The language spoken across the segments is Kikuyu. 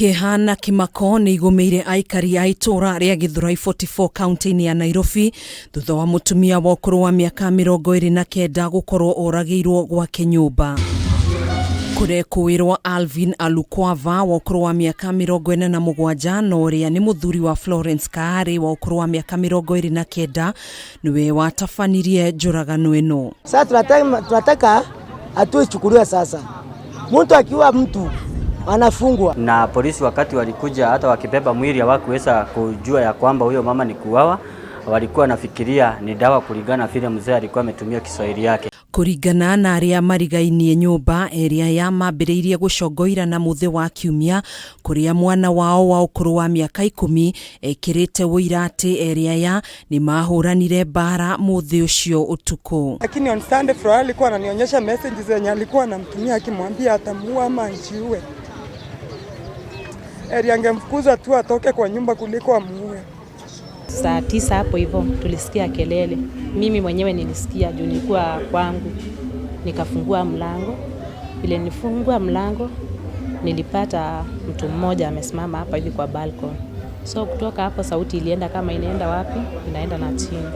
Kĩeha na kĩmako nĩ igũmĩire aikari a itũũra rĩa Githurai 44 kaunti-inĩ ya Nairobi thutha wa mũtumia wa ũkũrũ wa mĩaka 29 gũkorwo oragĩirwo gwake nyũmba. Kũrekũĩrwo Alvin Alukwava wa ũkũrũ wa mĩaka 47 na ũrĩa nĩ mũthuri wa Florence Kaarĩ wa ũkũrũ wa mĩaka 29 nĩwe watabanirie njũragano ĩno. Sasa tunataka hatua ichukuliwe sasa. Mtu akiua mtu anafungwa. Na polisi wakati walikuja, hata wakibeba mwili hawakuweza kujua ya kwamba huyo mama ni kuuawa. Walikuwa nafikiria ni dawa kulingana na vile mzee alikuwa ametumia Kiswahili yake. Kũringana na arĩa marigainie nyũmba ĩrĩa ya mambĩrĩirie gũcongoirana mũthĩ wa Kiumia kũrĩa mwana wao wa ũkũrũ wa mĩaka 10 ekĩrĩte ũira atĩ erĩ aya nĩ mahũranire mbara mũthĩ ũcio ũtukũ. Lakini on Sunday Furaha alikuwa ananionyesha message zenye alikuwa anamtumia akimwambia atamuua ama ajiue. Eri angemfukuza tu atoke kwa nyumba kuliko amuue. Saa 9 hapo hivyo tulisikia kelele. Mimi mwenyewe nilisikia juu nilikuwa kwangu. Nikafungua mlango. Vile nilifungua mlango nilipata mtu mmoja amesimama hapa hivi kwa balcony. So kutoka hapo sauti ilienda kama inaenda wapi? Inaenda na chini.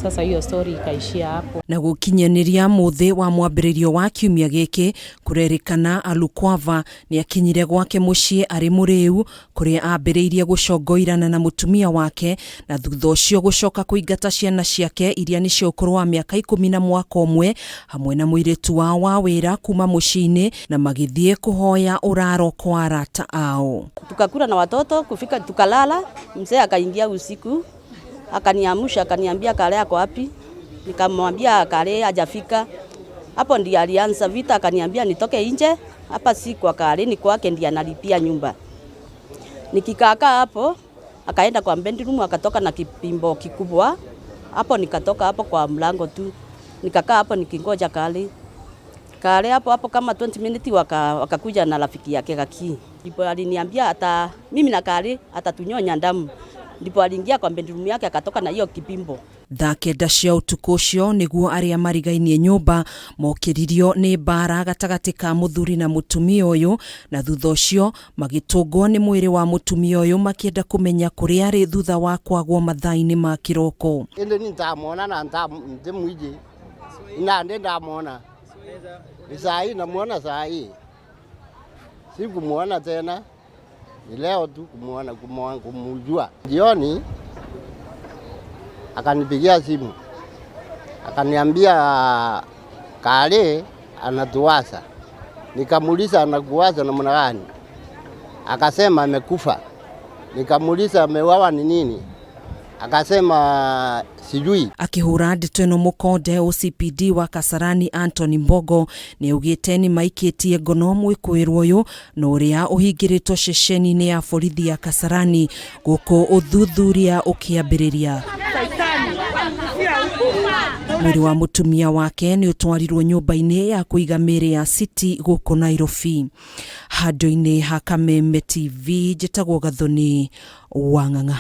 Sasa hiyo story ikaishia hapo. Na gũkinyanĩria mũthĩ wa mwambĩrĩrio wa kiumia gĩkĩ kũrerĩkana Alukwava nĩ akinyire gwake mũciĩ arĩ mũrĩu kũrĩa ambĩrĩirie gũcongoirana na mũtumia wake na thutha ũcio gũcoka kũingata ciana ciake iria nĩ cia ũkũrũ wa mĩaka 10 na mwaka ũmwe hamwe na mũirĩtu wao wa wĩra kuma mũciĩ-inĩ na magĩthiĩ kũhoya ũraro kwa arata ao. Tukakula na watoto kufika tukalala, mzee akaingia usiku akaniamsha akaniambia Kale ako wapi? Nikamwambia Kale hajafika. Hapo ndiye alianza vita, akaniambia nitoke nje, hapa si kwa Kale, ni kwake ndiye analipia nyumba. Nikikaa hapo akaenda kwa bedroom akatoka na kipimbo kikubwa. Hapo nikatoka hapo kwa mlango tu. Nikakaa hapo nikingoja Kale. Kale hapo hapo kama 20 minutes wakakuja na rafiki yake Gaki. Ndipo aliniambia ata mimi na Kale atatunyonya damu. Ndipo aliingia kwa bedroom yake akatoka na hiyo kipimbo. Thaa 9 cia ũtukũ ũcio nĩguo arĩa marigainie nyũmba mokĩririo nĩ mbara gatagatĩ ka mũthuri na mũtumia ũyũ na thutha ũcio magĩtũngwo nĩ mwĩrĩ wa mũtumia ũyũ makĩenda kũmenya kũrĩa arĩ thutha wa kwagwo mathaa-inĩ ma kĩroko. Ĩndĩ ni ndamwona na ndimwije na ndi ndamwona saa hii, namuona saa hii, sikumuona tena ni leo tu kumuona, kumujua. Jioni akanipigia simu akaniambia Kale anatuwasa. Nikamuuliza anakuwasa namna gani? Akasema amekufa. Nikamuuliza ameuawa ni nini? Akasema sijui. Akĩhũra ndeto ĩno mũkonde OCPD wa Kasarani Anthony Mbogo nĩ augĩte nĩ maikĩtie ngono mwĩkũĩrwo ũyũ na ũrĩa ũhingĩrĩtwo ceceni-inĩ ya borithi ya Kasarani gũkũ ũthuthuria ũkĩambĩrĩria. Mwĩrĩ wa mũtumia wake nĩ ũtwarirwo nyũmba-inĩ ya kũiga mĩĩrĩ ya City gũkũ Nairobi. Handũ-inĩ ha Kameme TV njĩtagwo Gathoni Wang'ang'a.